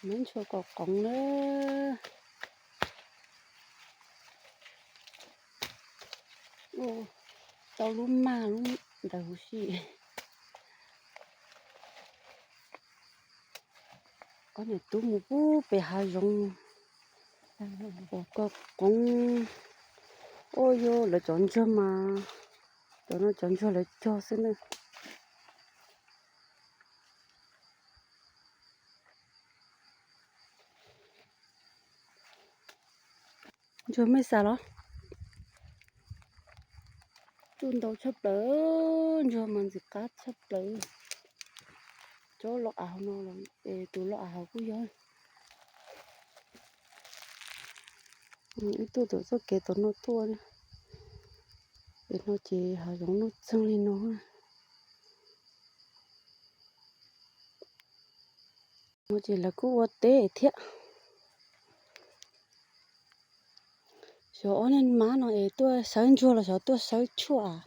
Muab ntshua kom qoov na. Tau lub mag lub ntawd huv si. Ob niam tub mus pub pem hav zoov ua koj qoov. Ua yog lawv cov ntsuag mas, cov no cov ntsuag lawv cog xwb na. Ntsuag mej xav los? Tsuj ntau tshaj plaws, ntsuag mas ntxim qab tshaj plaws. Cov loj av hauv no los es tus loj av hauv kuj yog. Ib tug tom txoj kev tom no tuaj. Pem no ces hav zoov nuj txeeg li no. No ces lawv kuj ua teb thiab. Xyov ob niag mab no es tuaj sawv ntsuag los xyov tuaj sawv tshuaj.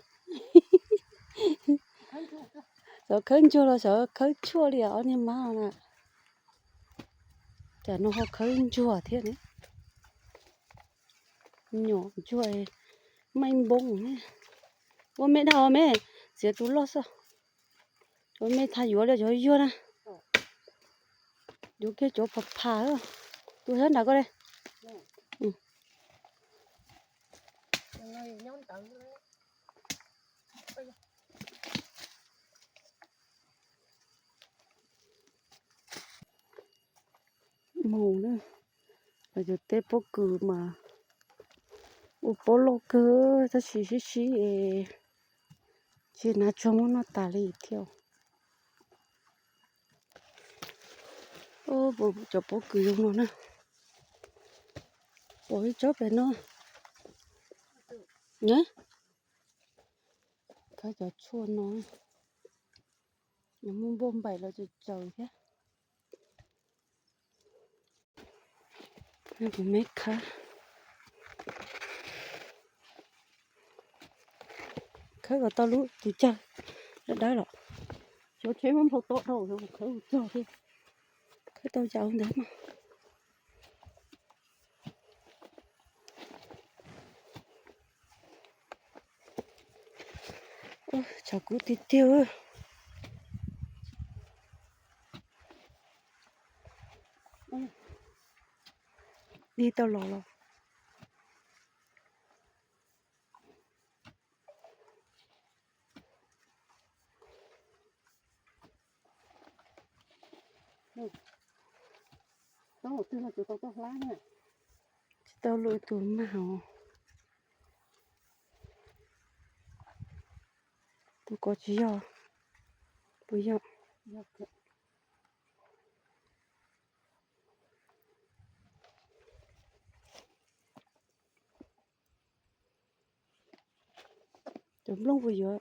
Xyov khawb ntsuag los xyov khawb tshuaj li os ob niag mab no na. Cas no ho khawb ntsuag thiab ne. Nyuam ntsuag, maij npoo ne. Ua me dhau me, txiav tus loj xwb. Ua me thaj yuav li cov yuag na. Yuav kiag cov pham pham. Tus sab nram ko li. Mus na, los yog teb pob kws mas ua pob loj kawg tab sis sib sib es tsis hnav tsuag muab noj tas li thiab. Cov pob kws zoo no na, pom ib tsob pem no. Khawb cov tshuaj no, nws muaj npauj npaim los tsaws tsaws thiab. Kuv me khawb, khawb kom tau lub tus cag dawb dawb los. Xyov tsheb muab nphau tod dhau, khawb ua cog thiab. Khawb tau cas ua ntawd mas. Tshav kub tiag tiag. Dig tau los los. Tsis tau luaj tus mag hos. Tus ko tsis yog, puas yog? Cov nplooj puas yuav?